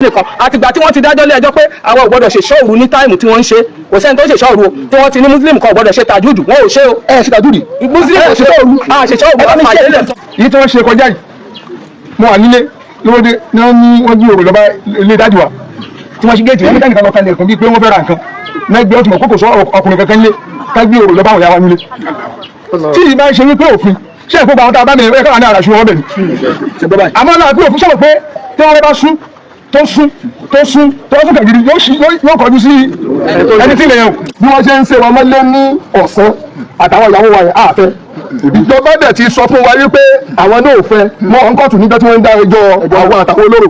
Nìkan àtìgbà tí wọ́n ti dájọ́ lé ẹjọ́ pé àwọn ò gbọ́dọ̀ ṣe ṣọ́ọ̀rù ní time tí wọ́n ń ṣe, kò sẹ́ni tó ṣe ṣọ́ọ̀rù o. Tí wọ́n ti ní Muslim kan ò gbọ́dọ̀ ṣe tàjúdù, wọn ò ṣe o. Ẹ ṣe tàjúdì? Muslim ò ṣe ṣọ́ọ̀rù, a ṣe ṣọ́ọ̀rù, a fàyè lẹ̀. Èyí tí wọ́n ṣe kọjá yìí, mo wà nílé lówódé ní wọ́n ní wọ́n jí òrò lọ́ba ilé dájú wa tí wọ́n ṣí géètì wọn nígbà nìkan lọ́ka lẹ̀kùn bíi pé wọ́n fẹ́ ra nǹkan lẹ́gbẹ̀ẹ́ ọtún mọ̀ kókò sọ ọkùnrin kankan lé ká gbé òrò lọ́ba àwọn ìyá wa nílé. Tí ì bá ń ṣe wípé òfin ṣé ẹ̀kọ́ gba àwọn tá a bá mi ẹ̀ káwọn ní àràṣù wọn bẹ̀ ni, àmọ́ náà pé òfin sọ̀rọ̀ pé tí wọ́n bá sún tó sún tó sún tó sún kàgìrì yóò kọjú sí ẹni tí ilẹ̀ yẹn. Bí wọ́n ṣe ń ṣe wọn mọ́lé ní ọ̀sán àtàwọn ìyàwó wa yẹn àfẹ́, ìjọba dẹ̀ ti sọ fún wa wípé àwọn náà ò fẹ́ mọ́ ọ̀n kóòtù níjọ́ tí wọ́n ń dá ẹjọ́ àwọn àtàwọn olóró.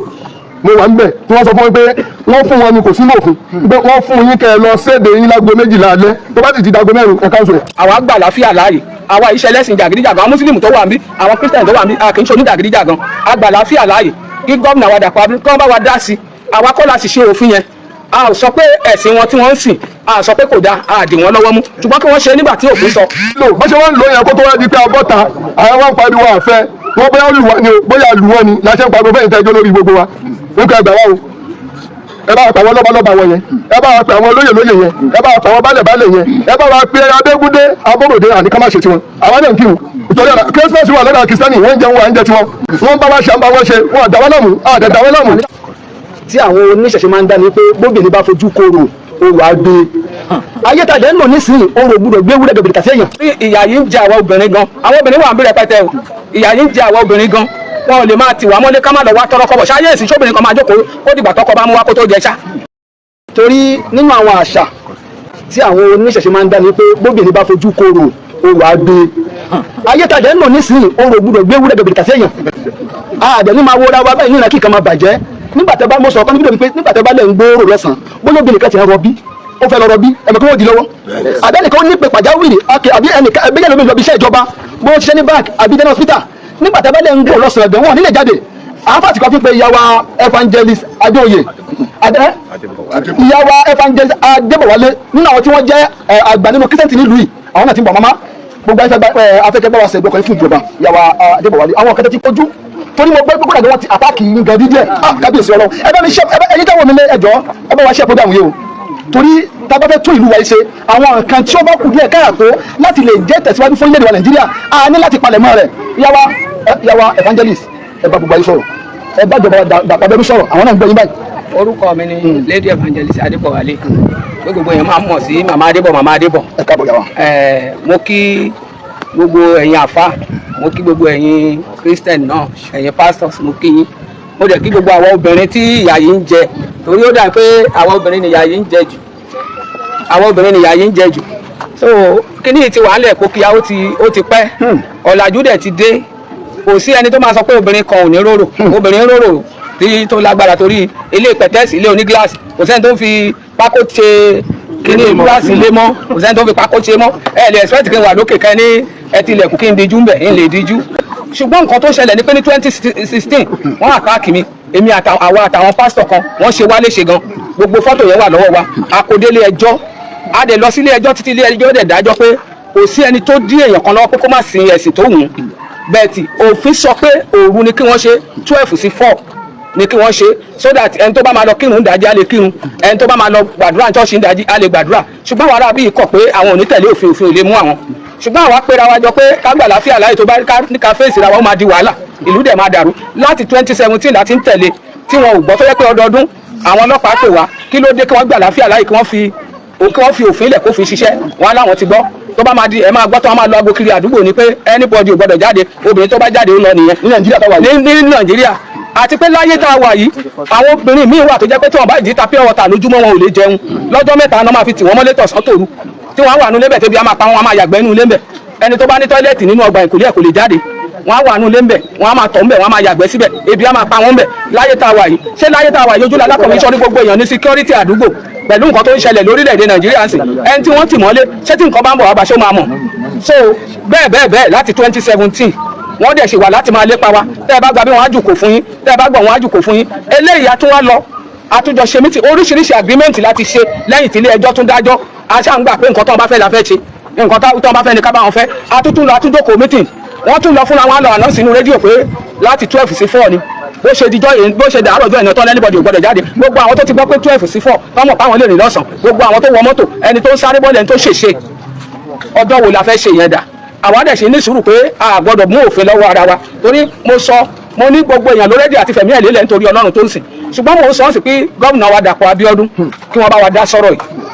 Mo wà ń bẹ̀ tí wọ́n sọ fún mi pé wọ́n fún wọn ni, kò sínú òfin pé wọ́n fún yín kẹ́ ẹ lọ séde yín lágbo 12 alẹ́, tó bá sì ti dago 4, ẹ cancel ẹ̀. Àwa gbà láfíà láàyè. Àwa iṣẹ́ lẹ́sìn jàgídíjàgan, àwọn mùsùlùmí tó wà níbí, àwọn Christian tó wà níbí, a kì í ṣe oníjàgídíjàgan. A gbà láfíà láàyè kí gómìnà wa Dàpọ̀ Abíọ́dún kí wọ́n bá wa dá sí. Àwa kọ́ la sì ṣe òfin yẹn. A ò sọ pé ẹ̀sìn wọn tí wọ́n ń sìn, a ò sọ pé kò dáa, a dì wọ́n lọ́wọ́ mú, ṣùgbọ́n kí wọ́n ṣe nígbà tí òfin sọ. Lò bó ṣe wọ́n ń lò yẹn kó tó wá di pé abọ́ta àwọn wá ń pariwo àfẹ́ wọn, bóyá olùwà ni o, bóyá àlùwọ́ ni láṣẹ ń pariwo fẹ́yìntì ẹjọ́ lórí gbogbo wa nípa ẹgbàá wa o. Ẹ bá wa pè àwọn lọ́balọ́ba wọn yẹn, ẹ bá wa pè àwọn olóyè lóyè yẹn, ẹ bá wa pè àwọn baálẹ̀ baálẹ̀ yẹn, ẹ bá wa pè Abégúndé Abóròdé, àní ká má ṣe tiwọn. Àwọn náà ń kírun ìtọ́jú ọ̀nà Christmas wà lọ́dọ̀ Kìrìsìtẹ́nì, wọ́n ń jẹun wà ń jẹ tiwọn, wọ́n bá wa ṣe, à ń bá wọn ṣe, wọn àdá wọn láàmú, àdàdà wọn láàmú. Tí àwọn oníṣẹ̀ṣe máa ń dá ni pé bóbìnrin bá fojú korò, orò á gbé. Ayé tàdé ń lò nísìnyí, orò gbúdọ̀ gbé ewúrẹ́ gẹ̀gẹ̀dẹ̀ kàṣẹ́yàn. Ìyà yìí ń jẹ àwa obìnrin gan. Àwọn obìnrin wà ń bí rẹpẹtẹ o. Ìyà yìí ń jẹ àwa obìnrin gan. Wọn ò lè máa tì wá mọ́lé ká má lọ wá tọrọ kọ́bọ̀ ṣáyé èsì. Sóbìnrin kan máa jókòó kó dìgbà tọkọ bá mú wá kó tó jẹ ṣá? Torí nínú àwọn àṣà tí àwọn oníṣẹ̀ṣe máa ń dá ni pé bóbìnrin bá fojú korò, orò á gbé. Ayé tàdé ń lò nísìnyí, orò gbúdọ̀ gbé ewúrẹ́ gẹ̀gẹ̀dẹ̀ kàṣẹ́yàn. Àdẹ̀ ní máa wọra wa báyìí nínú kíkan máa bàjẹ́ nígbà tẹ́ bá mo sọ̀rọ̀ kan níbi pé nígbà tẹ́ bá lẹ̀ ń gbóòrò lọ́sàn-án, bóyá obìnrin kan ti ń rọbí, ó fẹ́ lọ rọbí, ẹ̀mọ̀ kí wọ́n di lọ́wọ́, àbí ẹnìkan ó ní pé pàjáwìrì, àbí ẹnìkan ẹgbẹ́ yẹn lómi lọ bí iṣẹ́ ìjọba, bó ṣiṣẹ́ ní bank àbí general hospital, nígbà tẹ́ bá lẹ̀ ń gbóòrò lọ́sàn-án ẹ̀gbẹ́ wọn nílẹ̀ jáde. Àwọn fàtí kan fi pé ìyàwó Evangelist Adéoyè adé, ìyàwó Evangelist Adébọ̀wálé, nínú àwọn tí wọ́n jẹ́ àgbà nínú Christian nílùú yìí, àwọn náà ti ń bọ̀. Mama, gbogbo afẹ́kẹ́ bá wa ṣẹ̀gbọ́n kan fún ìjọba, ìyàwó Adébọ̀wálé, àwọn kẹtẹ́ ti kojú torí mo gbọ́ pé kódà wọ́n ti attack yín gan dídíẹ̀. Ah, kábíyèsí Ọlọ́run! Ẹ bá mi ṣe, ẹyin táwọn mi lé ẹjọ́, ẹ bá wa ṣe program yìí o, torí tá a bá fẹ́ tún ìlú wa ṣe, àwọn nǹkan tí ó bá kù díẹ̀ káàtó láti lè jẹ́ tẹ̀síwájú fún orílẹ̀-èdè wa Nàìjíríà, a ní láti palẹ̀mọ́ rẹ̀. Ìyàwó Evangelist, ẹ bá gbogbo ayé sọ̀rọ̀, ẹ bá ìjọba Dàpọ̀ Abẹ́rú sọ̀rọ̀, àwọn náà ń gbọ́ yín báyìí. Orúkọ mi ni Lady Evangelist Adébọ̀wálé, pé gbogbo èèyàn máa ń mọ̀ sí Màmá Adébọ̀, Màmá Adébọ̀. Ẹ káàbọ̀, yàwá. Mo kí gbogbo ẹ̀yin àfa, mo kí gbogbo ẹ̀yin Christian náà, ẹ̀yin pastors, mo kí yín. Mo dẹ̀ kí gbogbo àwọn obìnrin tí ìyà yìí ń jẹ, torí ó dà pé àwọn obìnrin ni ìyà yìí ń jẹ jù, àwọn obìnrin ni ìyà yìí ń jẹ jù. So kíní ti wà ń lẹ̀ kókíá, ó ti pẹ́, ọ̀làjú dẹ̀ ti dé. Kò sí ẹni tó máa sọ pé obìnrin kan ò ní rorò. Obìnrin rorò tí tó lágbára, torí ilé pẹ̀tẹ́ẹ̀sì, ilé oní gíláàsì, kò sẹ́ni tó ń fi pákó ṣe kíní gíláàsì ilé mọ́, kò sẹ́ni tó ń fi pákó ṣe mọ́. Ẹ lè expect kí n wà lókè kẹ́ ní ẹ tilẹ̀kùn kí n dijú ń bẹ̀, ń lè dijú. Ṣùgbọ́n nǹkan tó ṣẹlẹ̀ ni pé ní 2016, wọ́n attack mi, èmi àwa àtàwọn pásítọ̀ kan. Wọ́n ṣe wá léṣe gan. Gbogbo fọ́tò yẹn wà lọ́wọ́ wa. A kò délé ẹjọ́, a dẹ̀ lọ sílé ẹjọ́ títí ilé ẹjọ́ dẹ̀ dájọ́ pé kò sí ẹni tó dí èèyàn kan lọ́wọ́ pé kó má sin ẹ̀sìn tó wù ú. Bẹ́ẹ̀ tí òfin sọ pé òru ni kí wọ́n ṣe, 12 sí 4 ni kí wọ́n ṣe, so that ẹni tó bá máa lọ kírun ń dájí á lè kírun, ẹni tó bá máa lọ gbàdúrà ní ṣọ́ọ̀ṣì ń dájí á lè gbàdúrà. Ṣùgbọ́n àwọn aráabí kọ̀ pé àwọn ò ní tẹ̀lé òfin, òfin ò lè mú àwọn. Ṣùgbọ́n àwa pera wa jọ pé ká gbà láfíà láyè, tó bá ní ká fèsì ra wa, ó máa di wàhálà, ìlú dẹ̀ máa dàrú. Láti 2017 láti ń tẹ̀lé tí wọn ò gbọ́, tó yẹ pé ọdọọdún àwọn ọlọ́pàá pè wá, kí ló dé, kí wọ́n gbà láfíà láyè, kí wọ́n fi òfin lẹ̀ kó fi ṣiṣẹ́ wọn. Láwọn ti gbọ́. Tó bá máa di, ẹ máa gbọ́ tó wọn máa lọ aago kiri àdúgbò ni pé anybody ò gbọ́dọ̀ jáde, obìnrin tó bá jáde, ó lọ nìyẹn. Ní Nàìjíríà tó wà yìí. Ní Nàìjíríà, àti pé láyé tá a wà yìí, àwọn obìnrin míì wà tó jẹ́ pé tí wọ́n bá ìdí ta pure water lójúmọ́, wọn ò lè jẹun lọ́jọ́ 3 náà, máa fi tì wọ́n mọ́lé tọ̀sán tòru, tí wọ́n á wà nínú lébẹ̀ tẹ́bi á máa pa wọn, á máa yàgbẹ́ nínú lébẹ̀. Ẹni tó bá ní toilet nínú ọgbà ìkòlí ẹ̀ kò lè jáde. Wọ́n á wà nínú lébẹ̀, wọ́n á máa tọ̀ ńbẹ̀, wọ́n á máa yàgbẹ́ síbẹ̀, ebi á máa pa wọ́n ńbẹ̀. Láyé tá a wà yìí, ṣé láyé tá a wà yìí, ojú la lákọ̀wé sọ́rí gbogbo èèyàn ní security àdúgbò pẹ̀lú nǹkan tó ń ṣẹlẹ̀ lórílẹ̀‐èdè Nàìjíríà ń sìn, ẹni tí wọ́n tì mọ́lé, ṣé tí nǹkan bá ń bọ̀ wá bá ṣó máa mọ̀? So bẹ́ẹ̀ bẹ́ẹ̀ bẹ́ẹ̀, láti 2017 wọ́n dẹ̀ ṣe wà láti máa lépa wa. Tẹ́ ẹ bá gba bí wọ́n á jù kò fún yín, tẹ́ ẹ bá gbọ̀ wọ́n á jù kò fún yín. Eléyìí a tún wá lọ, àtúnjọ ṣe meeting, oríṣiríṣi agreement láti ṣe lẹ́yìn tí ilé ẹjọ́ tún dájọ́. A ṣáà ń gbà pé nǹkan tó ń bá fẹ́ la fẹ́ ṣe, nǹkan tó ń bá fẹ́ ni ká bá wọn fẹ́. A tún tún lọ, àtúnjókòó meeting, wọ́n tún lọ fúnra wọn lọ àná sínú rédíò pé láti 12 sí 4 ni. Bó ṣe dijọ́ yìí, bó ṣe dàárọ̀ ọjọ́ ìnáwó tán, anybody ò gbọ́dọ̀ jáde. Gbogbo àwọn tó ti gbọ́ pé 12 sí 4 tọ́mọ̀ páwọn lè rìn lọ́sàn, gbogbo àwọn tó wọ mọ́tò, ẹni tó ń sáré bọ́ọ̀lù, ẹni tó ṣèṣe. Ọjọ́ wo la fẹ́ ṣe yẹn dà? Àwa dẹ̀ ṣe ní sùúrù pé a gbọ́dọ̀ mú òfin lọ́wọ́ ara wa, torí mo sọ, mo ní gbogbo èèyàn ló ready àti fẹ̀mí ẹ̀ lélẹ̀ nítorí Ọlọ́run tó ń sìn. Ṣùgbọ́n mo ń sọ ọ́n sì pé gómìnà wa Dàpọ̀ Abíọ́dún, kí wọ́n bá wa dá sọ́rọ̀ yìí,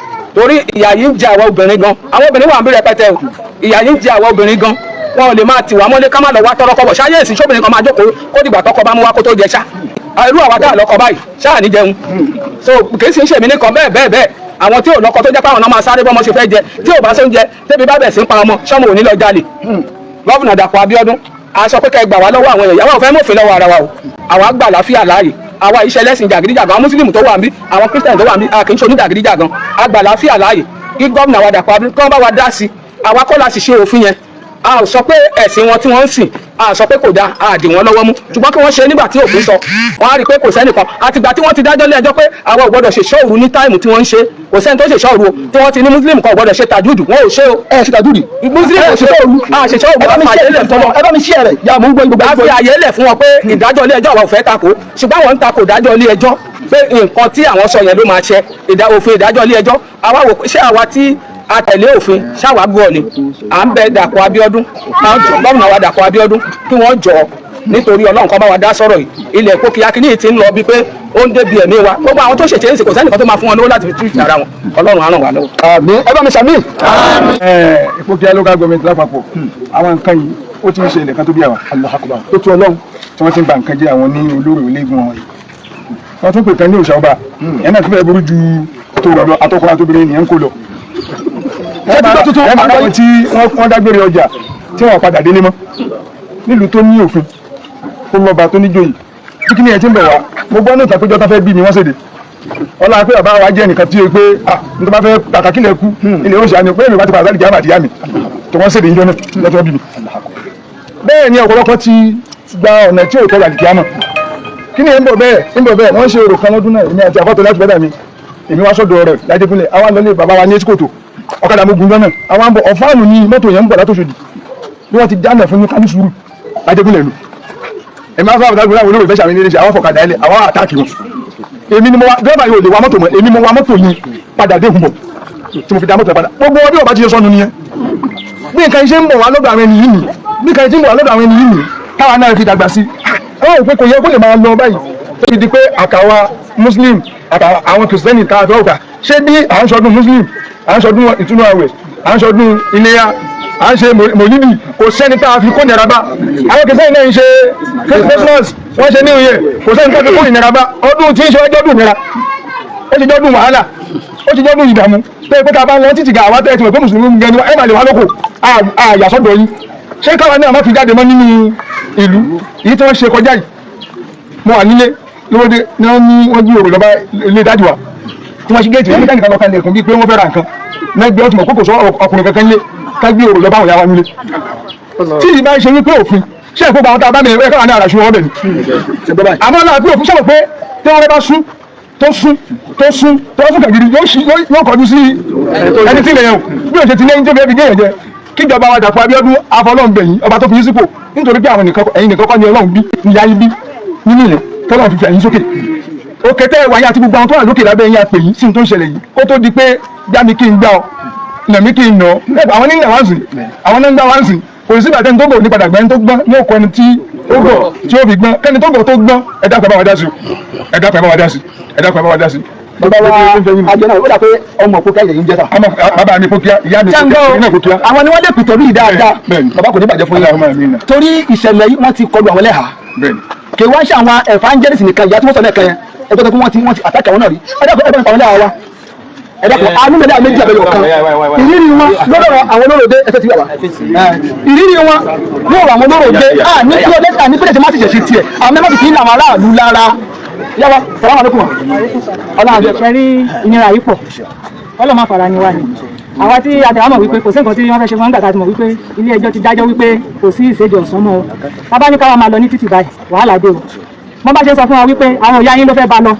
torí ìyà yìí ń jẹ àwa obìnrin gan. Àwọn obìnrin wà ń bí rẹpẹtẹ o. Ìyà yìí ń jẹ àwa obìnrin gan. Wọn ò lè máa tì wá mọ́lé ká má lọ wá tọrọ kọ́bọ̀ ṣáyé èsì. Sóbìnrin kan máa jókòó kó dìgbà tọkọ bá mú wá kó tó jẹ ṣá? Irú àwa tá à lọ́kọ báyìí ṣáà ní jẹun. So kì í sì ń ṣèmí nìkan, bẹ́ẹ̀ bẹ́ẹ̀ bẹ́ẹ̀, àwọn tí ò lọ́kọ tó jẹ́ pé àwọn náà máa sáré bọ́mọ ṣe fẹ́ jẹ. Tí ò bá sóúnjẹ, tẹ́bi bá bẹ̀ sí ń pa ọmọ, ṣọ́mọ ò ní lọ jalè? Governor Dàpọ̀ Abíọ́dún, a sọ pé kẹ́ gbà wá lọ́wọ́ àwọn èèyàn. Àwọn ò fẹ́ mọ̀fin lọ́wọ́ ara wa o. Àwa gbà láfíà láàyè. Àwa iṣẹ́ lẹ́sìn jàgídíjàgan. Àwọn mùsùlùmí tó wà níbí, àwọn Christian tó wà níbí, a kì í ṣe oníjàgídíjàgan. A gbà láfíà láàyè. Kí gómìnà wa Dàpọ̀ Abíọ́dún kí wọ́n bá wa dá sí i. Àwa kọ́ la sì ṣe òfin yẹn. A ò sọ pé ẹ̀sìn wọn tí wọ́n ń sìn, a sọ pé kò dáa, a dì wọ́n lọ́wọ́ mú, ṣùgbọ́n kí wọ́n ṣe nígbà tí òfin sọ. Wọ́n á rí i pé kò sẹ́nìkan. Àtìgbà tí wọ́n ti dájọ́ lé ẹjọ́ pé àwa ò gbọ́dọ̀ ṣe ṣọ́ọ̀rù ní time tí wọ́n ń ṣe, kò sẹ́ni tó ṣe ṣọ́ọ̀rù o. Tí wọ́n ti ní Muslim kan ò gbọ́dọ̀ ṣe tàjúdù, wọn ò ṣe o. Ẹ ṣe tàjúdì? Muslim ò ṣe o, a ṣe ṣọ́ọ̀rù. Ẹ bá mi ṣe lẹ̀ fún wọn. Ẹ bá mi ṣe rẹ ya, mò ń gbọ́ gbogbo. A fi àyè lẹ̀ fún wọn pé ìdájọ́ ilé ẹjọ́ àwọn ò fẹ́ takò, ṣùgbọ́n àwọn ń takò ìdájọ́ ilé ẹjọ́ pé nǹkan tí àwọn sọ yẹn ló máa ṣe òfin ìdájọ́ ilé ẹjọ́. Àwa wò ṣé àwa tí a tẹ̀lé òfin ṣáwa gbọ́ ni. À ń bẹ Dàpọ̀ Abíọ́dún, gómìnà wa Dàpọ̀ Abíọ́dún, kí wọ́n jọ nítorí Ọlọ́run kan bá wa dá sọ̀rọ̀ yìí. Ilẹ̀ èkó kíákíní ti ń lọ bíi pé ó ń débi ẹ̀mí wa. Gbogbo àwọn tó ṣèṣe ń sìn, kò sẹ́nìkan tó máa fún wọn lówó láti fi treat ara wọn. Ọlọ́run á ràn wá lọ́wọ́. Àmín, ẹ bá mi sàmì. Ìpókíà Local Government lápapọ̀, àwọn nǹkan yìí ó ti ń ṣe ilẹ̀ kan tó bí àwa Allahu Akbar, tó tu Ọlọ́run. Tí wọ́n ti ń ba nǹkan jẹ́, àwọn ní olórí ológun wọn yìí, wọ́n tún pè kan ní òòṣà ọba ẹ̀ náà tó fẹ́ burú ju tó rọ̀ lọ. Atọ́kùnrin àtobìnrin nìyẹn ń kó lọ. Ṣé ti gbọ́ tuntun? Ẹ máa ráwọn tí wọ́n dágbére ọjà tí wọ́n padà délé mọ́ nílùú tó ní òfin, tó lọ́ba, tó níjòyè. Bí kí ni ẹ ti ń bọ̀ wá, mo gbọ́ ní ìtàn péjọ tó fẹ́ bí mi, wọ́n ṣèdè ọlá pé bàbá wa jẹ́ nìkan tí ó pé ah ní tó bá fẹ́ kàkà kílẹ̀ kú ilé oúnjẹ àná pé èmi bá ti padà sálì kíámà àti ìyá mi tó wọ́n ṣèdè níjọ́ náà lọ́tọ́ bí mi. Bẹ́ẹ̀ ni ọ̀pọ̀lọpọ̀ ti gba ọ̀nà tí ò tọ́ àlìkíámà. Kí ni ẹ̀ ń bọ̀ bẹ́ẹ̀ ń bọ̀ bẹ́ẹ̀? Wọ́n ṣe èrò kan lọ́dún náà, èmi àti àfọ́tò láti bẹ́ẹ̀ mi, èmi wá sọ́dọ̀ rẹ̀ lájẹkúnlẹ̀. Àwa lọlé bàbá wa ní etíkòtò, ọ̀kadà mo gun lọ́nà, àwa ń bọ̀ ọ̀fáànù ní mọ́tò yẹn ń bọ̀ látòṣòdì bí wọ́n ti dáná fún mi ká ní sùúrù lájẹkúnlẹ̀ lù. Èmi á fọ́ àbúrò àwọn olóòfẹ́ sàmì nílé iṣẹ́ àwọn fọ̀kadà ẹlẹ̀, àwọn attack wọn. Èmi ni mo wá dírẹ́bà yóò lè wa mọ́tò mọ́, èmi mo wa mọ́tò yẹn padà dé ìhùnbọ̀ tí mo fi dá mọ́tò yẹn padà. Gbogbo wọn bí wọ́n bá ti ṣe sọnù nìyẹn. Bí nǹkan ṣe ń bọ̀ wá lọ́dọ̀ àwọn ẹni yìí nì, bí nǹkan ṣe ń bọ̀ wá lọ́dọ̀ àwọn ẹni yìí nì, táwa náà fi dàgbà sí ẹ wọ́n rò pé kò yẹ kó lè máa lọ báyìí, tó fi di pé àkàwà Muslim àtàwọn àwọn Kìrìsìtẹ́nì tá a fẹ́ òkà ṣé bí à ń ṣọdún Muslim, à ń ṣọdún ìtúnú àwẹ̀, à ń ṣọdún iléyá, à ń ṣe mòlídì, kò sẹ́ni tá a fi kó nira bá. Àwọn Kìrìsìtẹ́nì náà ń ṣe Christmas, wọ́n ṣe New Year, kò sẹ́ni tá a fi kó ìnira bá. Ọdún tí ń ṣe ọjọ́dún ìnira, ó ti jọ́dún wàhálà, ó ti jọ́dún ìdààmú, pé pé tá a bá ń lọ títì ga, àwa tẹ́ ẹ ti mọ̀ pé mùsùlùmí gan ni ẹ máa lè wá lóko àyàsọ́dọ̀ yín. Ṣé káwa náà má fi jáde mọ́ nínú ìlú èyí tí wọ́n ṣe kọjá yìí? Mo wà nílé lówódé ní wọ́n ní wọ́n jí òrò lọ́ba ilé dájú wa, tí wọ́n ṣí géètì, wọ́n ní káníkan lọ́ka ilẹ̀kùn bíi pé wọ́n fẹ́ ra nǹkan lẹ́gbẹ̀ẹ́. Wọ́n ti mọ̀ pé kò sọ ọkùnrin kankan nílé, ká gbé òrò lọ́ba àwọn ìyá wa nílé. Tí ìbá ń ṣe wípé òfin ṣé ìkópa àwọn tá a bá mi ẹ̀ káwa ní àràṣù wọn bẹ̀ ni, àmọ́ náà pé òfin ṣàmọ̀ pé tí wọ́n bá sún, tó sún, tó sún, tó sún kàgìrì, yóò kọjú sí ẹni tí ilẹ̀ yẹn o. Bí òṣèlú ti lẹ́yìn tó fẹ́ fi gé yẹn jẹ, kíjọba wa Dàpọ̀ Abíọ́dún, afọlọ́nbẹ̀yìn ọba tó fi yín sípò, nítorí pé àwọn nìkan, ẹ̀yin nìkan kọ́ ni Ọlọ́run bí ìyá yín bí nínú yẹn tọ́lọ́run fi fi ẹ̀yin sókè òkè tẹ́ ẹ wáyé àti gbogbo àwọn tó wà lókè lábẹ́ yín, àpè yín sí ní tó ń ṣẹlẹ̀ yìí, kó tó di pé gbá mi kí n gbá ọ, nà mí kí n nà ọ. Àwọn ní wá ń sìn, àwọn náà ń gbá wá ń sìn. Kò sí ìgbà tẹ́ni tó gọ̀ ní padà gbẹ́. Ẹni tó gbọ́n ní òkú ẹni tí ó gọ̀ tí ó fi gbọ́n, kẹ́ni tó gọ̀ tó gbọ́n. Ẹ dákun, ẹ bá wa dá sí o. Ẹ dákun, ẹ bá wa dá sí. Ẹ dákun, ẹ bá wa dá sí. Bàbá wa ajọ náà, ó dà pé ọmọ òkú káyọ̀ yìí ń jẹ́ sà. Ọmọ bàbá mi Pókíá, ìyá mi Ṣàngó. Pókíá, èmi náà Pókíá. Àwọn ni wọ́n lè pìtọ́ bí dáadáa. Bẹ́ẹ̀ni. Bàbá, kò ní bàjẹ́ fún Allahumma yín. amina. Torí ìṣẹ̀lẹ̀ yìí, wọ́n ti kọlu àwọn ẹlẹ́hàá. Kì í wá ń ṣe àwọn evangelist nìkan. Ìyá tí wọ́n sọ lẹ́ẹ̀kan yẹn, ẹgbẹ́ tó kí wọ́n ti attack àwọn náà rí. Ẹ dákun, ẹgbẹ́ nípa àwọn ẹlẹ́hàá wa. Ẹ dákun, anúmọ̀lẹ́ méjì àbẹ̀yọ̀ kan, ìrírí wọn lọ́dọ̀ àwọn olóròdé ẹsẹ̀ ti wà wá, ìrírí wọn lọ́dọ̀ àwọn olóròdé à ní kí ọdẹ à ní pẹ́lẹ́sì má ti ṣẹ̀ṣẹ̀ tiẹ̀ àwọn mẹ́fà ti fi ń làwọn aráàlú lára. Yàrá, salamu alaikum. Ọlọ́run àjẹ. Ṣe rí ìnira yìí pọ̀, ọlọ́mọ afárá ni wá ni. Àwa tí a tẹ̀wá mọ̀ wípé kò sí nǹkan tí wọ́n fẹ́ ṣe fún wa nígbà tá a ti mọ̀ wípé ilé ẹjọ́ ti dájọ́ wípé kò sí ìṣèjọ ọ̀sán mọ́ o. Bàbá ní káwa máa lọ ní títì báyìí, wàhálà dé o. Wọ́n bá ṣe sọ fún wa wípé àwọn ìyá yín ló fẹ́ bá lọ,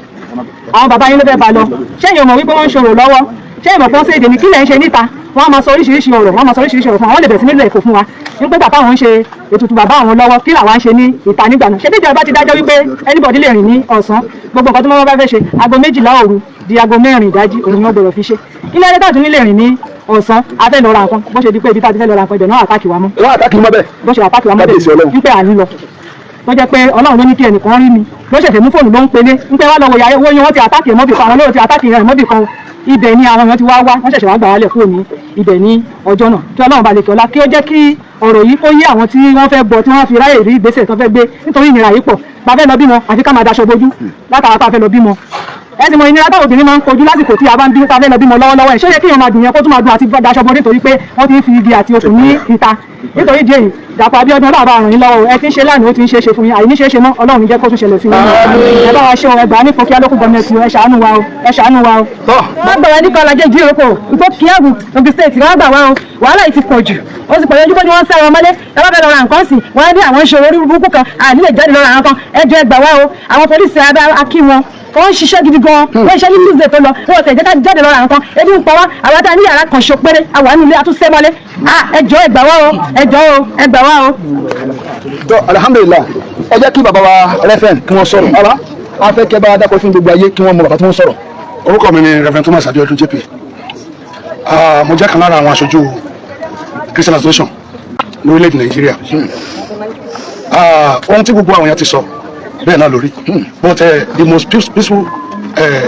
àwọn bàbá yín ló fẹ́ bá lọ. Ṣé èèyàn mọ̀ wípé wọ́n ń ṣòro lọ́wọ́? Ṣé èèyàn mọ̀ pé wọ́n ṣèdè ní kílẹ̀ ń ṣe níta? Wọ́n á máa sọ oríṣiríṣi ọ̀rọ̀, wọ́n á máa sọ oríṣiríṣi ọ̀rọ̀ fún wa. Wọ́n lè bẹ̀rẹ̀ sí nílò ẹ̀kọ́ fún wa nígbà bàbá àwọn ń ṣe ètùtù bàbá àwọn lọ́wọ́, kí làwa ń ṣe ní ìta nígbà náà? Ṣé bí ìjọba ti dájọ́ wípé anybody lè rìn ní ọ̀sán, gbogbo nǹkan tí wọ́n bá fẹ́ ṣe, aago 12 òru di aago 4 ìdájí òun ni wọ́n gbọ́dọ̀ fi ṣe. Ilé ẹjọ́ tàbí nílé rìn ní ọ̀sán, a fẹ́ lọ ra nǹkan, bó ṣe di pé ibi tá a ti fẹ́ lọ ra nǹkan, ibẹ̀ náà attack wa mọ́. Wọ́n attack mọ́ bẹ́ẹ̀? Bó ṣe attack wa mọ́. Kábíyèsí Ọlọ́run. Wípé à ń lọ, tó jẹ́ pé Ọlọ́run ló ní kí ẹnìkan rí mi, ló ṣẹ̀ṣẹ̀ mú fóònù, ló ń pelé ń pẹ́ wá lọ́wọ́ ìyá owó yín, wọ́n ti attack mọ́bì kan, àwọn olóró ti attack rẹ̀ mọ́bì kan. Ibẹ̀ ni àwọn èèyàn ti wá wá, wọ́n ṣẹ̀ṣẹ̀ wá gbà wálẹ̀ kúrò ní ibẹ̀ ní ọjọ́ náà. Kí Ọlọ́run bá lè kí ọlá, kí ó jẹ́ kí ọ̀rọ̀ yìí kó yé àwọn tí wọ́n fẹ́ gbọ́, tí wọ́n fi ráyè rí ìgbésẹ̀ tó fẹ́ gbé, nítorí ìnira yìí pọ̀. Bá fẹ́ lọ bímọ, àfi ká máa daṣọ bojú látara tá a fẹ́ lọ bímọ. Ẹ sì mọ ìnira táwọn obìnrin máa ń kojú lásìkò tí a bá ń bí, tá a fẹ́ lọ bímọ lọ́wọ́lọ́wọ́ ẹ̀. Ṣé ó yẹ kí èèyàn máa dùn yẹn, kó tún máa dùn àti daṣọ bo nítorí pé wọ́n ti ń fi igi àti okùn ní ìta? Nítorí ìdí èyí, Dàpọ̀ Abíọ́dún, Ọlọ́run bá ràn yín lọ́wọ́. Ẹ ti ń ṣe lánàá, ó ti ń ṣe é ṣe fún yín, àìní ṣe é ṣe mọ́, Ọlọ́run ní jẹ́ kó tún ṣẹlẹ̀ sí yín. Ẹ bá wa ṣe ohun ẹgbàá ní Ìpókíà Local Government. Ẹ ṣàánú wa o, ẹ ṣàánú wa o. Wọ́n gbà wá ní Kọ́lájẹ́ Ìdíròkò, Ìpókíà, Ògùn State. Wọ́n gbà wá o, wàhálà yìí ti pọ̀ jù, ó ti pọ̀ jù. Ojúmọ́ ni wọ́n ń sá wọn mọ́lé. Ẹ bá fẹ́ lọ ra nǹkan sí, wọ́n ní àwọn ìṣòro orí burúkú kan, àní lè jáde lọ ra nǹkan. Ẹ jọ̀ọ́, ẹ gbà wá o. Àwọn pólísì abẹ́ akí wọn, wọ́n ń ṣiṣẹ́ gidi gan. Wọ́n ń ṣiṣẹ́ ní Tuesday tó lọ, wọ́n tẹ̀ jẹ́ ká jáde lọ ra nǹkan. Ebi ń pa wá. Àwọn tá a ní yàrá kan ṣo péré, àwa nílé àtúnṣe mọ́lé. Ẹ jọ̀ọ́, ẹ gbà wá o, ẹ jọ̀ọ́ o, ẹ gbà wá o. Tó, alhamdulilah. Ẹ jẹ́ kí bàbá wa reverend kí wọ́n sọ̀rọ̀. Bàbá, a fẹ́ kẹ́ bá wa dákọ̀ fún gbogbo ayé, kí wọ́n mọ bàbá tí wọ́n sọ̀rọ̀. Orúkọ mi ni Reverend Thomas Abiodun JP. Mo jẹ́ kan lára àwọn aṣojú Christian Association ní orílẹ̀-èdè Nàìjíríà. Ohun tí gbogbo àwọn èèyàn ti sọ bẹ́ẹ̀ náà lórí, but the most peaceful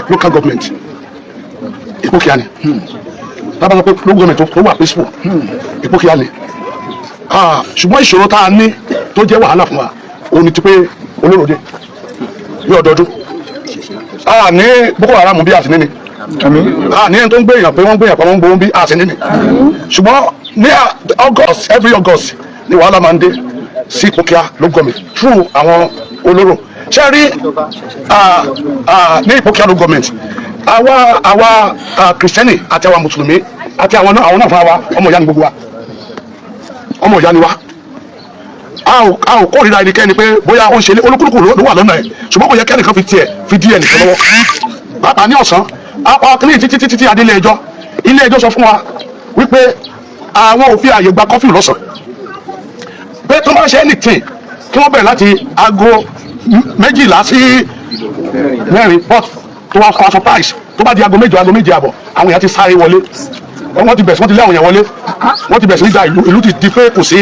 local government, Ìpókíà ni. Lábàá sọ pé local government tó wà peaceful, Ìpókíà ni. Ṣùgbọ́n ìṣòro tá a ní tó jẹ́ wàhálà fún wa, òun ni ti pé olóròdé ní ọdọọdún. A ní Boko Haram bí a sì ní ni, a ní ẹni tó ń gbé èèyàn pé wọ́n ń gbé èèyàn pa, wọ́n ń gbowó bí a sì ní ni. Ṣùgbọ́n ní August, every August ni wàhálà máa ń dé sí Ìpókíà local government through àwọn olóró. Ṣé rí, ní Ìpókíà local government, àwa Kìrìsìtẹ́nì àti àwa Mùsùlùmí àti àwọn náà fúnra wa, ọmọ ìyá ni gbogbo wa, ọmọ ìyá ni wa. A ò kórìíra ẹnikẹ́ni pé bóyá ó ń ṣe olúkúlùkù ló wà lọ́nà ẹ̀, ṣùgbọ́n kò yẹ kẹ́nìkan fi tiẹ̀ fi dí ẹnìkan lọ́wọ́, pàápàá ní ọ̀sán. Apá kíní títí títí tí adé ilé ẹjọ́, ilé ẹjọ́ sọ fún wa wípé àwọn ò fi àyè gba curfew lọ́sàn, pé tó bá ṣe anything, kí wọ́n bẹ̀rẹ̀ láti aago 12 sí 4. But tó wá kọ́ surprise, tó bá di aago 8, aago 7:30, àwọn èèyàn ti sáré wọlé, wọ́n ti bẹ̀rẹ̀ sí, wọ́n ti lé àwọn èèyàn wọlé, wọ́n ti bẹ̀rẹ̀ sí ní da ìlú. Ìlú ti di pé kò sí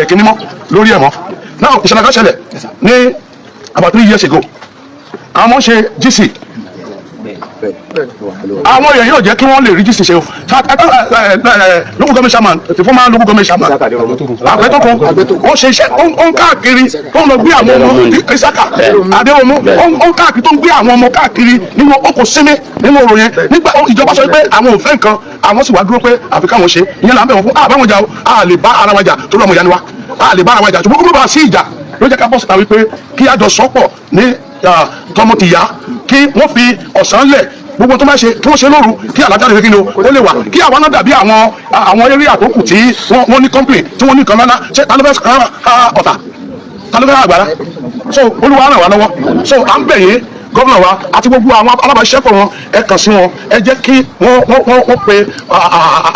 kíní mọ́ lórí ẹ̀ mọ́. Now, ìṣẹ̀lẹ̀ kan ṣẹlẹ̀ ní about 3 years ago. Àwọn ọmọ ń ṣe GC, àwọn èèyàn yóò jẹ́ kí wọ́n lè rí GC ṣe o. Local government chairman, the former local government chairman Àgbẹ̀tọ̀kun, ó ṣe iṣẹ́, ó ń káàkiri, ó ń lọ gbé àwọn ọmọ. Isaka Adéwòmú, ó ń káàkiri, tó ń gbé àwọn ọmọ káàkiri nínú ọkọ̀ sinmi nínú òrò yẹn. Nígbà ìjọba sọ pé àwọn ò fẹ́ nǹkan, àwọn sì wá dúró pé àfi káwọn ṣe. Ìyẹn là ń bẹ̀ wọ́n fún. Àbáwọn jà o, a lè bá ara wa jà torí ọmọ ìyá ni wa, a lè bá ara wa jà, ṣùgbọ́n kó má bàa sí ìjà ló jẹ́ ká bọ́ síta wípé kí a jọ sọ́pọ̀ ní tọmọ tìyá, kí wọ́n fi ọ̀sán lẹ̀, gbogbo tó máa ṣe kí wọ́n ṣe lóru, kí àlàáfíà lè fi kí ni o ó lè wà, kí àwọn náà dàbí àwọn area tó kù tí wọ́n ní company, tí wọ́n ní nǹkan ńlá. Ṣé ta ló fẹ́ ọ̀tà, ta ló fẹ́ àgbàrá? So Olúwa ràn wá lọ́wọ́. So à ń bẹ̀ yín, gómìnà wa àti gbogbo àwọn alábàáṣiṣẹ́pọ̀ wọn, ẹ kàn sí wọn, ẹ jẹ́ kí wọ́n pe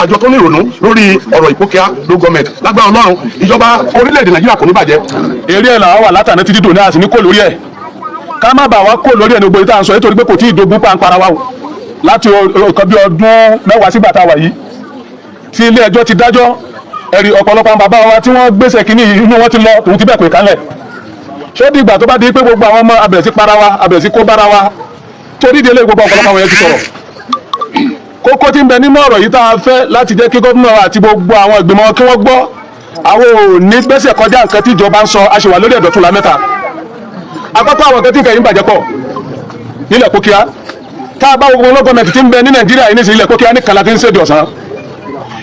àjọ tó ní ìrònú lórí ọ̀rọ̀ Ìpókíà local government. Lágbára Ọlọ́run, ìjọba orílẹ̀-èdè Nàìjíríà kò ní bàjẹ́. Eré ẹ̀ làwọn wà látàná títí dòní, àti ní kò lórí ẹ̀, ká má bàa wá kó lórí ẹ̀ ní gbogbo ìta à ń sọ, nítorí pé kò tí ì dogun pàǹpara wa o. Láti nǹkan bí ọdún 10 sígbà tá a wà yìí tí ilé ẹjọ́ ti dájọ́, ẹ̀rí ọ̀pọ̀lọpọ̀ àwọn bàbá wa tí wọ́n gbèsè kínní inú wọn ti lọ, tòun ti bẹ́ẹ̀ pè kálẹ̀. Ṣé ó dìgbà tó bá di pé gbogbo àwọn ọmọ abẹ̀rẹ̀ sí para wa, abẹ̀rẹ̀ sí kó bára wa? Torí délé, gbogbo ọ̀pọ̀lọpọ̀ àwọn yẹn ti sọ̀rọ̀. Kókó tí ń bẹ nínú ọ̀rọ̀ yìí tá a fẹ́ láti jẹ́ kí gómìnà àti gbogbo àwọn ìgbìmọ̀ kí wọ́n gbọ́, àwọn ò ní gbẹ́sẹ̀ kọjá nǹkan tí ìjọba ń sọ. A ṣì wà lórí ẹ̀dọ̀tún la mẹ́ta. Àkọ́kọ́, àwọn nǹkan tí nǹkan yìí ń bàjẹ́ pọ̀ nílẹ̀ Kókíá. Tá a bá wo gbogbo gọ́ọ̀mẹ̀ntì tí ń bẹ ní Nàìjíríà yìí nísìnyí, ilẹ̀ Kókíá ní kàlá tí ń ṣèdè ọ̀sán.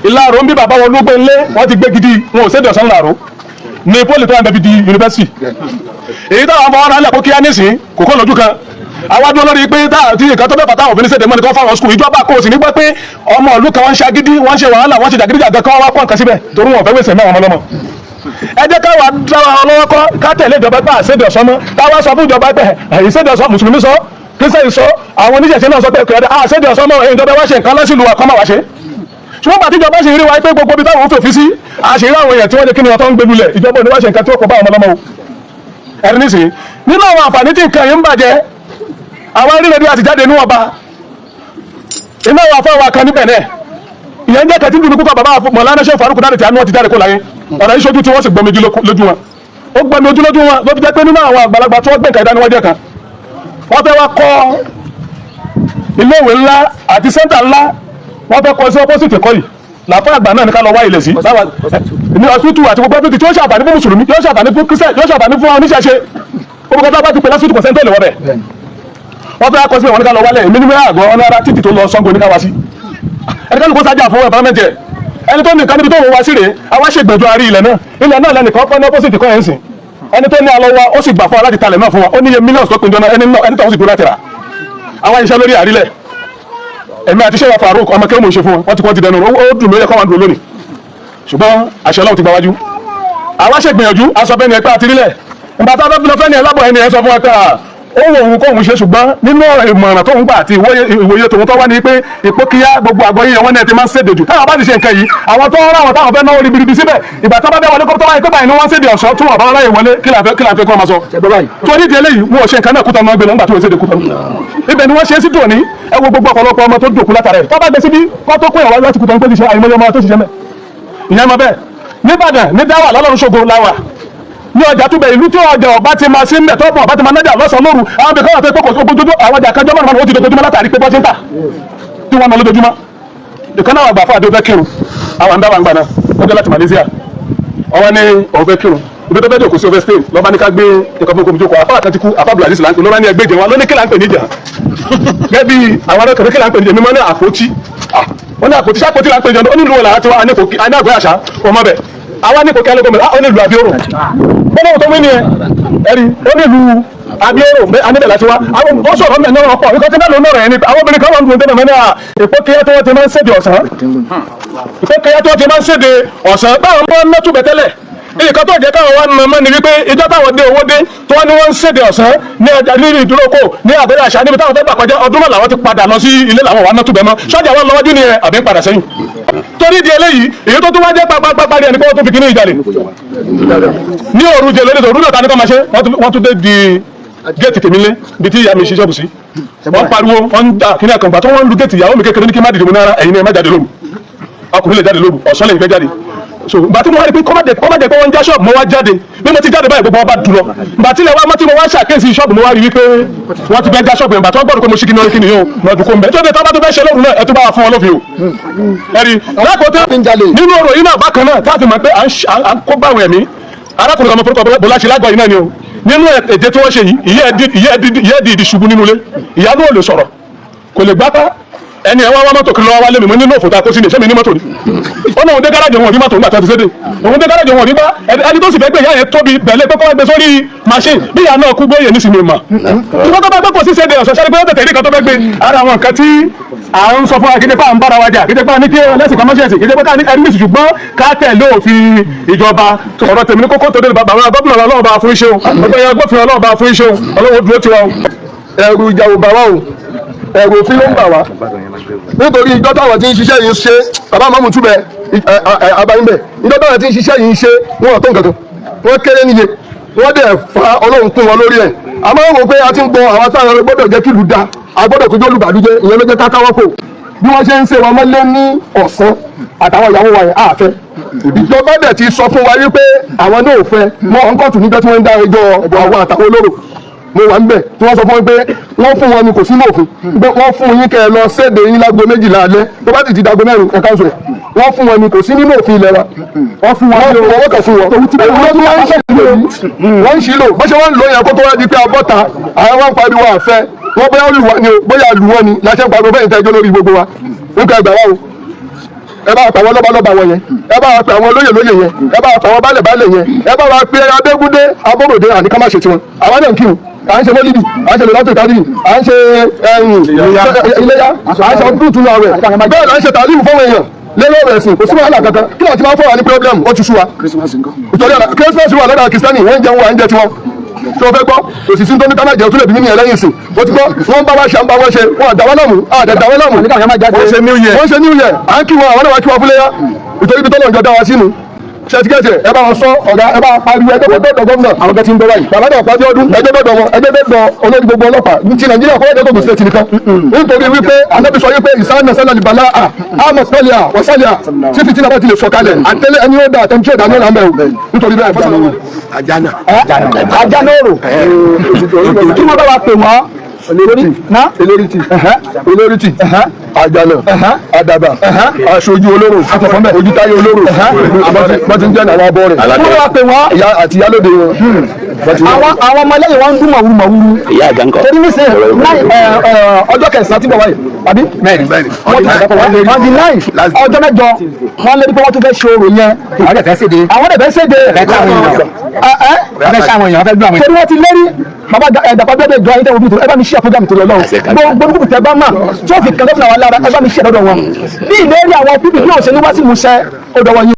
Ìlàró ń bí bàbá wọn ló gbé ńlé, wọ́n ti gbé gidi, wọn ò ṣèdè ọ̀sán làró ní poly tó wà níbi di yunifásitì. Èyí táwọn ọmọ ọ̀rọ̀ ilẹ̀ Kókíá nísìnyí kò kọ́ lójú kan. Àwa dúró lórí pé tá àti nǹkan tó bẹ́ẹ̀ fà táwọn òfin ṣèdè mọ́ni kí wọ́n fáwọn school. Ìjọba kò sì ní gbọ́ pé ọmọ ìlú kan wọ́n ń ṣagídí, wọ́n ń ṣe wàhálà, wọ́n ń ṣe jàgídíjàgan, kí wọ́n wá pọ̀ nǹkan síbẹ̀ torí wọn ò fẹ́ wèsè mọ́ àwọn ọmọ ọlọ́mọ. Ẹ jẹ́ káwa dára wọn lọ́wọ́ kọ́ ká tẹ̀lé ìjọba pé àṣẹdè ọ̀sán mọ́. Káwa sọ fún ìjọba pé ìṣèdè ọ̀sán, Mùsùlùmí sọ, Kírísítẹ́nì sọ, àwọn oníṣẹ̀ṣe náà sọ pé àṣẹdè ọ̀sán mọ́. Ìjọba wá ṣe nǹkan lọ́sìlú wa kọ́ máa wá ṣe. Ṣùgbọ́n pàtí ìjọba ṣe rí wa pé gbogbo ibi táwọn ń fòfin sí, àṣírí àwọn èèyàn tí wọ́n lè kí ni wọ́n tó ń gbé lulẹ̀, ìjọba ò ní wá ṣe nǹkan tí ó kọ bá àwọn ọmọlọ́mọ o. Ẹ̀rí nísìnyí, nínú àwọn àǹfààní tí nǹkan yìí ń bàjẹ́, àwọn orílẹ̀ èdè àti jáde níwọ̀nba iná àwọn afọwọ́ kan níbẹ̀ náà, ìyẹn ń jẹ́ kẹtí dùnú púpọ̀. Bàbá Mọ̀lánà Ṣe Faruku dáre tí a ní wọ́n ti jáde kó láyé, ọ̀rọ̀ yìí ṣojú tí wọ́n sì gbọmi ojú lójú wọn, ó gbọmi ojú lójú wọn, ló fi jẹ́ pé nínú àwọn àgbàlagbà tí wọ́n gbé nǹkan ìdánilọ́jẹ́ kan, wọ́n fẹ́ wá kọ́ iléèwé ńlá àti center ńlá, wọ́n fẹ́ kọ́ sí opposite kọ́ yìí. Làfọ́ àgbà náà ní ká lọ wá ilẹ̀ sí ní hospital àti gbogbo everything tí ó ṣàǹfààní fún mùsùlùmí, yóò ṣàǹfààní fún Christian, yóò ṣàǹfààní fún oníṣẹ̀ṣe. Gbogbo kan tó bá ti pè lásìkò kò sẹ́ńtò lè wọ́ bẹ̀. Wọ́n fẹ́ kọ́ sí wọn ní ká lọ wálẹ̀. Èmi ní wíwá àgọ́ ọ̀nà ara títì tó lọ Ṣàngó ní ká wá sí ẹni kó sájà fún environment rẹ̀, ẹni tó nìkan níbi tó wọ́n wá sí rèé. Àwa ṣe gbẹ̀jọ àárí ilẹ̀ náà, ilẹ̀ náà lẹ́nìkan kọ́ ní opposite kọ́ yẹn ń sìn. Ẹni tó ní alọ́ wa, ó sì gbà fún wa láti talẹ̀ náà fún wa. Ó níye millions tó pinjọ náà, ẹni náà, ẹni tó ń sì dúró láti rà. Àwa iṣẹ́ lórí àrílẹ̀, èmi àti Ṣẹ́wà Farouk, ọmọ kí ó mọ̀ ṣe fún wọn, wọ́n ti kọ́ ti dẹnu. Ó dùn mí, ó yẹ kọ́ wọn dúró lónìí, ṣùgbọ́n àṣẹ Ọlọ́run ti gba wájú. Àwa ṣe gbìyànjú, aṣọ bẹ́ẹ̀ ni ẹgbẹ́ àti rílẹ̀. Ìgbà tá a bá fi lọ fẹ́ ni ẹ lábọ̀, ẹni ẹ sọ fún wa pé ó wọ òun kóun ṣe, ṣùgbọ́n nínú ìmọ̀ràn tóun gbà àti ìwòye tòun tó wá ní pé ìpókíyá gbogbo àgọ́ yíyan wọn náà ti máa ń ṣèdè jù. Táwọn bá ti ṣe nǹkan yìí, àwọn tó ń rán àwọn táwọn fẹ́ náwó ribiribi síbẹ̀, ìgbà tó bá bẹ́ wọlé kó tó wáyé pé báyìí ni wọ́n ń ṣèdè ọ̀ṣọ́ tí wọ́n bá ráyè wọlé, kí la fẹ́ kí wọ́n máa sọ. Torí di eléyìí, wọn ò ṣe nǹkan náà kúta náà gbé lọ nígbà tí wọ́n ṣèdè kúta ibẹ̀ ni wọ́n ṣe é sí dòní. Ẹ wo gbogbo ọ̀pọ̀lọpọ̀ ọmọ tó dòkú látara ẹ̀ tó bá gbé síbí kó tó kó ìyàwó láti kúta nípa ti ṣe àìmọye ọmọ tó ṣiṣẹ́ mẹ́ ìyẹn mọ bẹ́ẹ̀. Níbàdàn ní dáwà lọ́lọ́run ṣògo láwà ní ọjà túbẹ̀, ìlú tí ọjà ọba ti máa sí mbẹ̀, tọ́pọ̀ ọba ti máa nájà lọ́sàn-án lóru, àwọn ibìkan wà tó pé kò ojoojúmọ́, àwọn ọjà kájọ́ mọ́nà ó ti dojoojúmọ́ látàrí pé bọ́sí ń tà tí wọ́n ná lójoojúmọ́. Ìkan náà àgbà fún àdó fẹ́ kírun, àwọn àǹdá wà ń gbà náà, ó jẹ́ láti Malaysia. Ọwọ́ ní òun fẹ́ kírun, ibi tó fẹ́ jòkó sí, over stay lọ́ba ní ká gbé nǹkan fún omi jókòó. Àfáà kan ti kú, àfáà Abdulaziz là ń pè, lọ́ba ní ẹgbẹ́ ìjẹun wa lóní. Kí là ń pè níjà gẹ́gẹ́ bí àwọn akẹ́kọ̀ọ́? Kí là ń pè níjà? Mímọ́ ní àpótí. Wọ́n ní àpótí sápótí là ń pè níjà. Ó ní ìlú wọn làwọn ti wá? A ní àgbẹ̀ àṣà ọmọ bẹ̀. Àwa ní kòkí alẹ́kọ̀ọ́ mẹ́ta. Ó ní ìlú Abioro bọ́lá tó wí ni ẹ ẹ̀rí. Ó ní ìlú Abioro aníbẹ̀ láti wá. Ó sọ̀rọ̀ mẹ́ náà pọ̀ nǹkan tí náà ló nọ̀rọ̀ yẹn ni àwọn obìnrin kan wà ń dùn tẹ́lẹ̀ mẹ́ni ìpókíyá tí wọ́n ti máa ń ṣèdè ọ̀sán, ìpókíyá tí wọ́n ti máa ń ṣèdè ọ̀sán báwọn máa ń nọ́tù bẹ́tẹ́lẹ̀. Nǹkan tó jẹ́ káwọn wá nà mọ́ ni wípé ìjọ táwọn dé owó dé tí wọ́n ní wọ́n ń ṣèdè ọ̀sán ní ọjà ní ìdúrókò ní àbẹ̀rẹ̀ àṣà níbi táwọn fẹ́ gbà kọjá ọdún náà, làwọn ti padà lọ sí ilé, làwọn wà nọ́tù bẹ́ẹ̀ mọ́. Sọ́jà wọn lọ́wọ́jú ni ẹ̀ àbí ń padà sẹ́yìn. Torí di eléyìí, èyí tó tún wá jẹ́ pápápápá ní ẹni pé wọ́n tún fi kíní ìjàlè ní òru jẹ lórí òru náà. Ta ni kọ́ máa ṣe? Wọ́n tún dé di géètì tèmi lé ibi tí ìyá mi ṣe ṣọ́ọ̀bù sí, wọ́n pariwo, wọ́n ń dà kíní àkàngbà tó wọ́n ń lu géètì. Ìyàwó mi kékeré ní kí n má dìde. Mo nára ẹ̀yin ni ẹ má jáde lóru, ọkùnrin lè jáde lóru, ọ̀sán lè fẹ́ jáde. So ìgbà tí mo wá rí pé kọ́mọ̀dé pé wọ́n ń já ṣọ́ọ̀bù, mo wá jáde. Bí mo ti jáde báyìí, gbogbo wọn bá dùn lọ. Ìgbà tí ilẹ̀ wa mọ́ tí mo wá ṣàkíyèsí ṣọ́ọ̀bù, mo wá rí wípé wọ́n ti fẹ́ já ṣọ́ọ̀bù yẹn. Ìgbà tí wọ́n gbọ́dọ̀ pé mo ṣí kíni orí kíni yóò lọ́dún kó ń bẹ̀ tó dé. Tọ́ba tó fẹ́ ṣe lóru náà, ẹ tó bá wà fún wọn lófin o. Ẹ̀rí lákòótán nínú ọ̀rọ̀ yìí náà bákan náà, táàfin mọ̀ pé à ń kó báwọn ẹ̀mí arákùnrin kan mọ̀ forúkọ bọ́lá ṣe lágbàá yìí náà ni o. Nínú èdè tí wọ́n ṣe yìí, ìyá ẹ̀ di ìdí ṣubú nínú ilé, ìyá náà ò lè sọ̀rọ̀, kò lè gbápá. Ẹni ẹ wá wá mọ́tò kiri lọ́wọ́ wálé mi. Mo nínú òfò tá a kó sí ni, ṣé mi ní mọ́tò ni? Ó náà òun dé gáràjì, òun ò rí mọ́tò nígbà tó ti sédè. Òun dé gáràjì, òun ò rí bá ẹni tó sì fẹ́ gbé ìyá yẹn tóbi bẹ̀lẹ́ pé kó wá gbé sórí machine. Bí ìyá náà kú bóyè nísìnyí mà, ṣùgbọ́n tó bá gbé kò sí sédè ọ̀sán sáré pé ó tètè rí kan tó fẹ́ gbé. Ara àwọn nǹkan tí à ń sọ fún wa, kéde pé à ń bára wa jà, kéde pé à ní kí ẹlẹ́sìn kan mọ́ṣẹ́sì, kéde pé ká ní ẹni nísì, ṣùgbọ́n ká tẹ̀lé òfin ìjọba. Ọ̀rọ̀ tèmi ní kókó tó dé. Bàbá gómìnà, Ọlọ́run bá fún iṣẹ́ o. Ọgbẹ́ yẹn gbófin, Ọlọ́run bá fún iṣẹ́ o. Ọlọ́run dúró tiwa o. Ẹ̀rù ìjà ò bà wá o, ẹ̀rù òfin ló ń bà wá, nítorí ìjọ táwọn tí ń ṣiṣẹ́ yìí ń ṣe, bàbá mọ́mú túbẹ̀ abayínbẹ̀, ìjọ táwọn tí ń ṣiṣẹ́ yìí ń ṣe, wọn ò tó nǹkan kan, wọ́n kéré níye, wọ́n dẹ̀ fa Ọlọ́run kún wọn lórí ẹ̀. Àmọ́ wọ́n wò pé a ti ń gbọ́ àwọn táwọn gbọ́dọ̀ jẹ́ kí ìlú da, a gbọ́dọ̀ kójú olùbàdújẹ́, ìyẹn ló jẹ́ ká káwọ́ kò bí wọ́n ṣe ń ṣe wọn mọ́lé ní ọ̀sán àtàwọn ìyàwó wa yẹn àfẹ́. Ìjọba dẹ̀ ti sọ fún wa wípé àwọn náà ò fẹ́ mọ́ ọ̀n kóòtù níjọ́ tí wọ́n ń dá ẹjọ́ àwọn àtàwọn olóró. Mo wà níbẹ̀ tí wọ́n sọ fún mi pé wọ́n fún wọn ni, kò sínú òfin pé wọ́n fún yín kẹ́ ẹ lọ séde yín lágbo 12 alẹ́, tó bá ti di dago 4, ẹ̀ka oṣù ẹ̀. Wọ́n fún wọn ni, kò sí nínú òfin ilẹ̀ wa. Wọ́n fún wọn ní owó kan fún wọn, òun ló tún wọ́n ń ṣe ìlò yìí, wọ́n ń ṣìlò bó ṣe wọ́n ń lò yẹn kó tó wá di pé abọ́ta àwọn wọn ń pariwo àfẹ́ wọ́n, bóyá olùwọ́ ni o, bóyá àlùwọ́ ni láṣẹ ń pariwo bẹ́ẹ̀ ìtẹ́jọ́ lórí gbogbo wa nípa ẹgbàá wa o. Ẹ bá pa àwọn lọ́balọ́ba wọn yẹn, ẹ bá pa àwọn lóyè lóyè yẹn, ẹ bá pa àwọn baálẹ̀ baálẹ̀ yẹn, ẹ bá wa pe Abégúndé Abóròdé. Àní ká má ṣe tiwọn. Àwa náà ń kírun, à ń ṣe mọ́lídì, à ń ṣe lọ́tò ìtàdí, à ń ṣe iléyá, à ń ṣe ọdún ìtúnu àwẹ̀, bẹ́ẹ̀ là ń ṣe tàlímù fáwọn èèyàn lérò ọ̀rọ̀ ẹ̀sìn. Kò sí wàhálà kankan. Kí lóò ti máa fọwọ́ ní problem? Ó ti sú wa. Ìtọ́jú ọ̀la Christmas wà lọ́dọ̀ Kìrìsìtẹ́nì, wọ́n ń jẹun, wà ń jẹ tiwọn. Tí wọ́n fẹ́ gbọ́, òsì sí tó ní ká má jẹ́ òtún lè bí mímí ẹ̀ lẹ́yìn ìsìn. Wọ́n ti gbọ́, wọ́n bá wa ṣe, à ń bá wọn ṣe, wọn àdá wọn láàmú, àdàdà wọn láàmú. Wọ́n ṣe new year. Wọ́n ṣe new year, à ń kí wọn, àwọn náà wá kí wọn fúnlẹ́yà, ìtorí ibi tọ́lọ̀ ìjọ dá wa sínú. Ṣètìgẹ́tì, ẹ bá wọn sọ, ọ̀gá, ẹ bá wọn pariwo, ẹgbẹ́ dọ̀dọ̀ gómìnà. Àwọn bẹ́ẹ̀ ti ń gbọ́ báyìí. Bàbá náà pàdé ọdún, ẹgbẹ́ dọ̀dọ̀ wọn, ẹgbẹ́ dọ̀dọ̀ olórí gbogbo ọlọ́pàá ní ti Nàìjíríà, kọ́wé dọ́tò state nìkan, nítorí wípé Anábì sọ wípé ìsáná sálà lìbàlá à àmọ̀ sálíà wọ́sálíà tí fìtínà bá ti lè sọ̀kalẹ̀ àtẹ́lẹ̀ ẹni ó dà àtẹnudí ọ̀dà ní ọ̀nà mẹ́rin, nítorí bẹ́ẹ̀ fọ́sọ̀lọ́ wọn. Ajana. Ajá lóòrò kí wọ́n bá wa pè wọ́n ná. Elérìtì, elérìtì, àjànà, àdàbà, aṣojú olóró, ojútáyé olóró, bọ́n ti ń jẹ́ àwọn abọ́ rẹ̀. Kí wọ́n bá wa pè wọ́n. Ìyá àti ìyálóde wọn. Àwọn ọmọlẹ́yìn wọn ń dún mọ̀wúrú mọ̀wúrú. Ìyá àjà ńkọ́? Torí nísìnyí nine ọjọ́ kẹsàn-án tí bọ̀ wáyé àbí. Bẹ́ẹ̀ni. Wọ́n ti sọ̀rọ̀ wọ́n on the 9, ọjọ́ 8, wọ́n lé ní pé wọ́n tún fẹ́ ṣe orò yẹn. Àwọn dẹ̀ fẹ́ séde. Àwọn dẹ̀ fẹ́ séde. Fẹ́ káwọn èèyàn. Ẹ ẹ. Fẹ́ sáwọn èèyàn, fẹ́ gbọ́ àwọn èèyàn. Torí wọ́n ti lérí. Bàbá Dàpọ̀ Abíọ́dún, ìjọ ayé tẹ́wọ́ bí tó, ẹ bá mi ṣí àpọ́gàmù torí Ọlọ́run. Gbogbo gbogbo tẹ bá mà tí ó fi kàn lọ́fún àwọn alára, ẹ bá mi ṣí ẹ̀dọ́dọ̀ wọn. Bí ìlérí àwọn pípì bí òṣèlú wá sí musẹ́, ó dọwọ́ yín.